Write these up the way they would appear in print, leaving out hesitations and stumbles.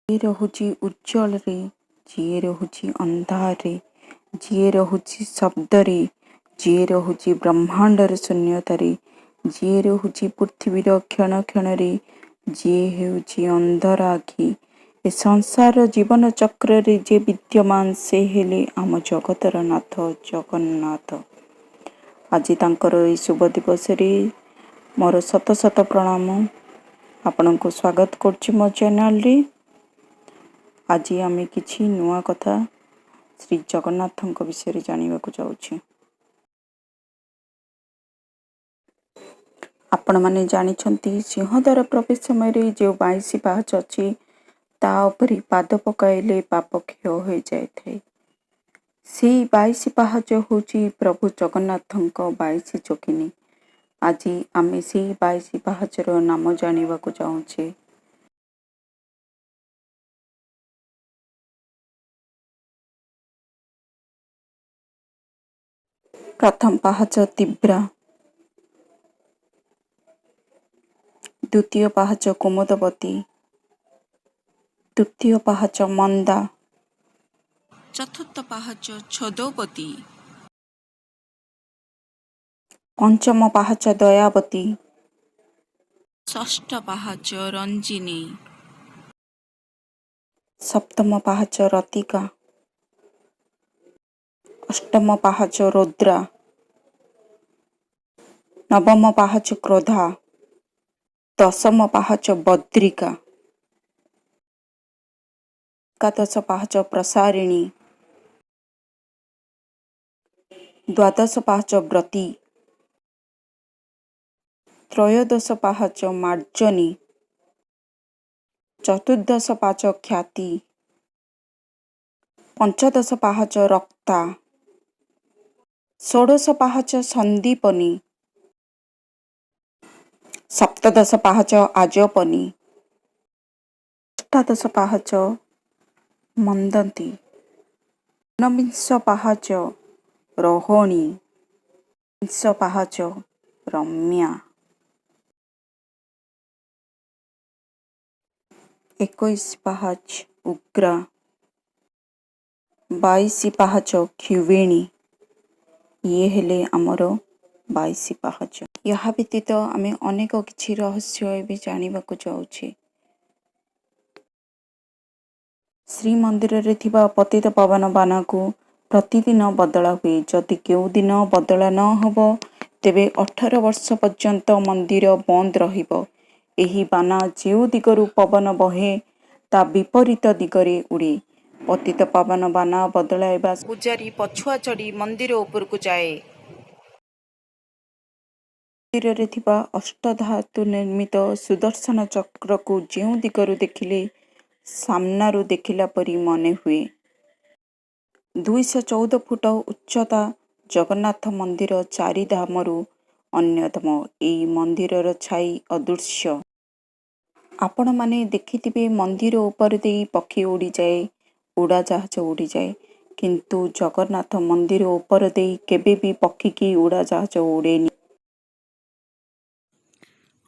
ଯିଏ ରହୁଛି ଉଜ୍ଜଳରେ, ଯିଏ ରହୁଛି ଅନ୍ଧାରରେ, ଯିଏ ରହୁଛି ଶବ୍ଦରେ, ଯିଏ ରହୁଛି ବ୍ରହ୍ମାଣ୍ଡର ଶୂନ୍ୟତାରେ, ଯିଏ ରହୁଛି ପୃଥିବୀର କ୍ଷଣ କ୍ଷଣରେ, ଯିଏ ହେଉଛି ଅନ୍ଧର ଆଖି, ଏ ସଂସାରର ଜୀବନ ଚକ୍ରରେ ଯେ ବିଦ୍ୟମାନ, ସେ ହେଲେ ଆମ ଜଗତର ନାଥ ଜଗନ୍ନାଥ। ଆଜି ତାଙ୍କର ଏହି ଶୁଭ ଦିବସରେ ମୋର ଶତ ଶତ ପ୍ରଣାମ। ଆପଣଙ୍କୁ ସ୍ୱାଗତ କରୁଛି ମୋ ଚ୍ୟାନେଲରେ। ଆଜି ଆମେ କିଛି ନୂଆ କଥା ଶ୍ରୀ ଜଗନ୍ନାଥଙ୍କ ବିଷୟରେ ଜାଣିବାକୁ ଯାଉଛେ। ଆପଣମାନେ ଜାଣିଛନ୍ତି, ସିଂହଦ୍ୱାର ପ୍ରବେଶ ସମୟରେ ଯେଉଁ 22 ପାହାଚ ଅଛି, ତା ଉପରେ ପାଦ ପକାଇଲେ ପାପ କ୍ଷୟ ହୋଇଯାଇଥାଏ। ସେଇ 22 ପାହାଚ ହେଉଛି ପ୍ରଭୁ ଜଗନ୍ନାଥଙ୍କ 22 ଯୋଗିନୀ। ଆଜି ଆମେ ସେଇ 22 ପାହାଚର ନାମ ଜାଣିବାକୁ ଚାହୁଁଛେ। ପ୍ରଥମ ପାହାଚ ତୀବ୍ରା, ଦ୍ୱିତୀୟ ପାହାଚ କୁମୁଦବତୀ, ତୃତୀୟ ପାହାଚ ମନ୍ଦା, ଚତୁର୍ଥ ପାହାଚ ଛଦୋବତୀ, ପଞ୍ଚମ ପାହାଚ ଦୟାବତୀ, ଷଷ୍ଠ ପାହାଚ ରଞ୍ଜିନୀ, ସପ୍ତମ ପାହାଚ ରତିକା, ଅଷ୍ଟମ ପାହାଚ ରୌଦ୍ରା, ନବମ ପାହାଚ କ୍ରୋଧା, ଦଶମ ପାହାଚ ବଦ୍ରିକା, ଏକାଦଶ ପାହାଚ ପ୍ରସାରିଣୀ, ଦ୍ୱାଦଶ ପାହାଚ ବ୍ରତୀ, ତ୍ରୟୋଦଶ ପାହାଚ ମାର୍ଜନୀ, ଚତୁର୍ଦ୍ଦଶ ପାହାଚ ଖ୍ୟାତି, ପଞ୍ଚଦଶ ପାହାଚ ରକ୍ତା, ଷୋଡ଼ଶ ପାହାଚ ସନ୍ଦୀପନୀ, ସପ୍ତଦଶ ପାହାଚ ଆଜପନୀ, ଅଷ୍ଟାଦଶ ପାହାଚ ମନ୍ଦନ୍ତୀ, ଊନବିଂଶ ପାହାଚ ରୋହଣୀ, ବିଂଶ ପାହାଚ ରମ୍ୟା, 21 ପାହାଚ ଉଗ୍ରା, 22 ପାହାଚ କ୍ଷୁବିଣୀ। ଇଏ ହେଲେ ଆମର 22 ପାହାଚ। ଏହା ବ୍ୟତୀତ ଆମେ ଅନେକ କିଛି ରହସ୍ୟ ଏବେ ଜାଣିବାକୁ ଯାଉଛେ। ଶ୍ରୀମନ୍ଦିରରେ ଥିବା ପତିତ ପାବନ ବାନାକୁ ପ୍ରତିଦିନ ବଦଳା ହୁଏ। ଯଦି କେଉଁ ଦିନ ବଦଳା ନ ହେବ, ତେବେ 18 ବର୍ଷ ପର୍ଯ୍ୟନ୍ତ ମନ୍ଦିର ବନ୍ଦ ରହିବ। ଏହି ବାନା ଯେଉଁ ଦିଗରୁ ପବନ ବହେ, ତା ବିପରୀତ ଦିଗରେ ଉଡ଼େ। ପତିତ ପାବନ ବାନା ବଦଳାଇବା ପୂଜାରୀ ପଛୁଆ ଚଢ଼ି ମନ୍ଦିର ଉପରକୁ ଯାଏ। ମନ୍ଦିରରେ ଥିବା ଅଷ୍ଟଧାତୁ ନିର୍ମିତ ସୁଦର୍ଶନ ଚକ୍ରକୁ ଯେଉଁ ଦିଗରୁ ଦେଖିଲେ ସାମ୍ନାରୁ ଦେଖିଲା ପରି ମନେ ହୁଏ। 214 ଫୁଟ ଉଚ୍ଚତା ଜଗନ୍ନାଥ ମନ୍ଦିର ଚାରିଧାମରୁ ଅନ୍ୟତମ। ଏଇ ମନ୍ଦିରର ଛାଇ ଅଦୃଶ୍ୟ। ଆପଣମାନେ ଦେଖିଥିବେ, ମନ୍ଦିର ଉପର ଦେଇ ପକ୍ଷୀ ଉଡ଼ିଯାଏ, ଉଡ଼ାଜାହାଜ ଉଡ଼ିଯାଏ, କିନ୍ତୁ ଜଗନ୍ନାଥ ମନ୍ଦିର ଉପର ଦେଇ କେବେ ବି ପକ୍ଷୀ କି ଉଡ଼ାଜାହାଜ ଉଡ଼େନି।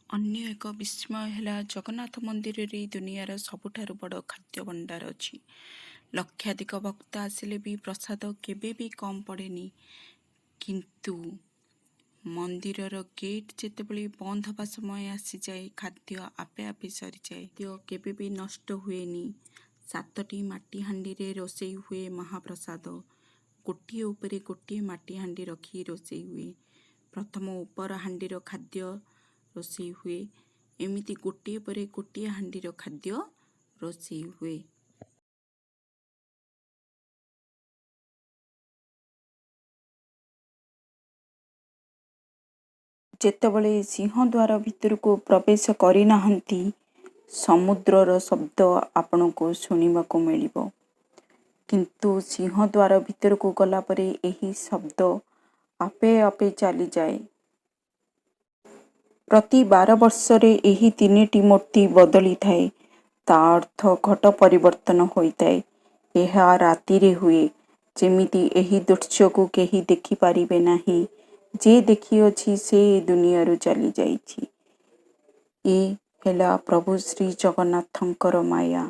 ଅନ୍ୟ ଏକ ବିସ୍ମୟ ହେଲା, ଜଗନ୍ନାଥ ମନ୍ଦିରରେ ଦୁନିଆର ସବୁଠାରୁ ବଡ଼ ଖାଦ୍ୟ ଭଣ୍ଡାର ଅଛି। ଲକ୍ଷାଧିକ ଭକ୍ତ ଆସିଲେ ବି ପ୍ରସାଦ କେବେ ବି କମ୍ ପଡ଼େନି। କିନ୍ତୁ ମନ୍ଦିରର ଗେଟ୍ ଯେତେବେଳେ ବନ୍ଦ ହେବା ସମୟ ଆସିଯାଏ, ଖାଦ୍ୟ ଆପେ ଆପେ ସରିଯାଏ। ଖାଦ୍ୟ କେବେ ବି ନଷ୍ଟ ହୁଏନି। ସାତଟି ମାଟି ହାଣ୍ଡିରେ ରୋଷେଇ ହୁଏ ମହାପ୍ରସାଦ। ଗୋଟିଏ ଉପରେ ଗୋଟିଏ ମାଟି ହାଣ୍ଡି ରଖି ରୋଷେଇ ହୁଏ। ପ୍ରଥମ ଉପର ହାଣ୍ଡିର ଖାଦ୍ୟ ରୋଷେଇ ହୁଏ। ଏମିତି ଗୋଟିଏ ପରେ ଗୋଟିଏ ହାଣ୍ଡିର ଖାଦ୍ୟ ରୋଷେଇ ହୁଏ। ଯେତେବେଳେ ସିଂହଦ୍ୱାର ଭିତରକୁ ପ୍ରବେଶ କରିନାହାନ୍ତି, ସମୁଦ୍ରର ଶବ୍ଦ ଆପଣଙ୍କୁ ଶୁଣିବାକୁ ମିଳିବ। କିନ୍ତୁ ସିଂହଦ୍ୱାର ଭିତରକୁ ଗଲା ପରେ ଏହି ଶବ୍ଦ ଆପେ ଆପେ ଚାଲିଯାଏ। ପ୍ରତି 12 ବର୍ଷରେ ଏହି ତିନିଟି ମୂର୍ତ୍ତି ବଦଳିଥାଏ। ତା ଅର୍ଥ ଘଟ ପରିବର୍ତ୍ତନ ହୋଇଥାଏ। ଏହା ରାତିରେ ହୁଏ, ଯେମିତି ଏହି ଦୃଶ୍ୟକୁ କେହି ଦେଖିପାରିବେ ନାହିଁ। ଯେ ଦେଖିଅଛି, ସେ ଏ ଦୁନିଆରୁ ଚାଲିଯାଇଛି। ଏ ହେଲା ପ୍ରଭୁ ଶ୍ରୀ ଜଗନ୍ନାଥଙ୍କର ମାୟା।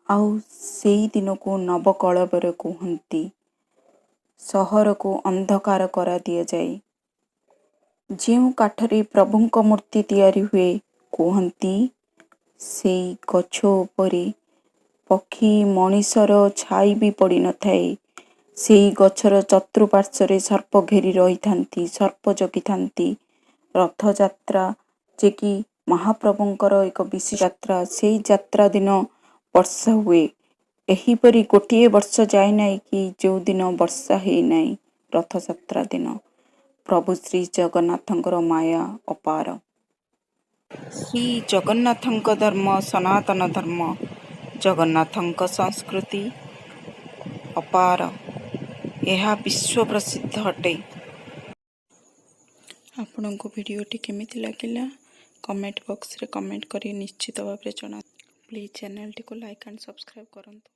ଆଉ ସେଇ ଦିନକୁ ନବକଳେବର କୁହନ୍ତି। ସହରକୁ ଅନ୍ଧକାର କରାଦିଆଯାଏ। ଯେଉଁ କାଠରେ ପ୍ରଭୁଙ୍କ ମୂର୍ତ୍ତି ତିଆରି ହୁଏ, କୁହନ୍ତି ସେଇ ଗଛ ଉପରେ ପକ୍ଷୀ ମଣିଷର ଛାଇ ବି ପଡ଼ିନଥାଏ। ସେଇ ଗଛର ଚତୁଃପାର୍ଶ୍ୱରେ ସର୍ପ ଘେରି ରହିଥାନ୍ତି, ସର୍ପ ଜଗିଥାନ୍ତି। ରଥଯାତ୍ରା ଯେ କି ମହାପ୍ରଭୁଙ୍କର ଏକ ବିଶେଷ ଯାତ୍ରା, ସେଇ ଯାତ୍ରା ଦିନ ବର୍ଷା ହୁଏ। ଏହିପରି ଗୋଟିଏ ବର୍ଷ ଯାଇନାହିଁ କି ଯେଉଁଦିନ ବର୍ଷା ହେଇନାହିଁ ରଥଯାତ୍ରା ଦିନ। ପ୍ରଭୁ ଶ୍ରୀ ଜଗନ୍ନାଥଙ୍କର ମାୟା ଅପାର। ଶ୍ରୀ ଜଗନ୍ନାଥଙ୍କ ଧର୍ମ ସନାତନ ଧର୍ମ। ଜଗନ୍ନାଥଙ୍କ ସଂସ୍କୃତି ଅପାର। ଏହା ବିଶ୍ୱ ପ୍ରସିଦ୍ଧ ଅଟେ। ଆପଣଙ୍କୁ ଭିଡ଼ିଓଟି କେମିତି ଲାଗିଲା, କମେଣ୍ଟ ବକ୍ସରେ କମେଣ୍ଟ କରି ନିଶ୍ଚିତ ଭାବରେ ଜଣାନ୍ତୁ। ପ୍ଲିଜ୍ ଚ୍ୟାନେଲଟିକୁ ଲାଇକ୍ ଆଣ୍ଡ ସବସ୍କ୍ରାଇବ୍ କରନ୍ତୁ।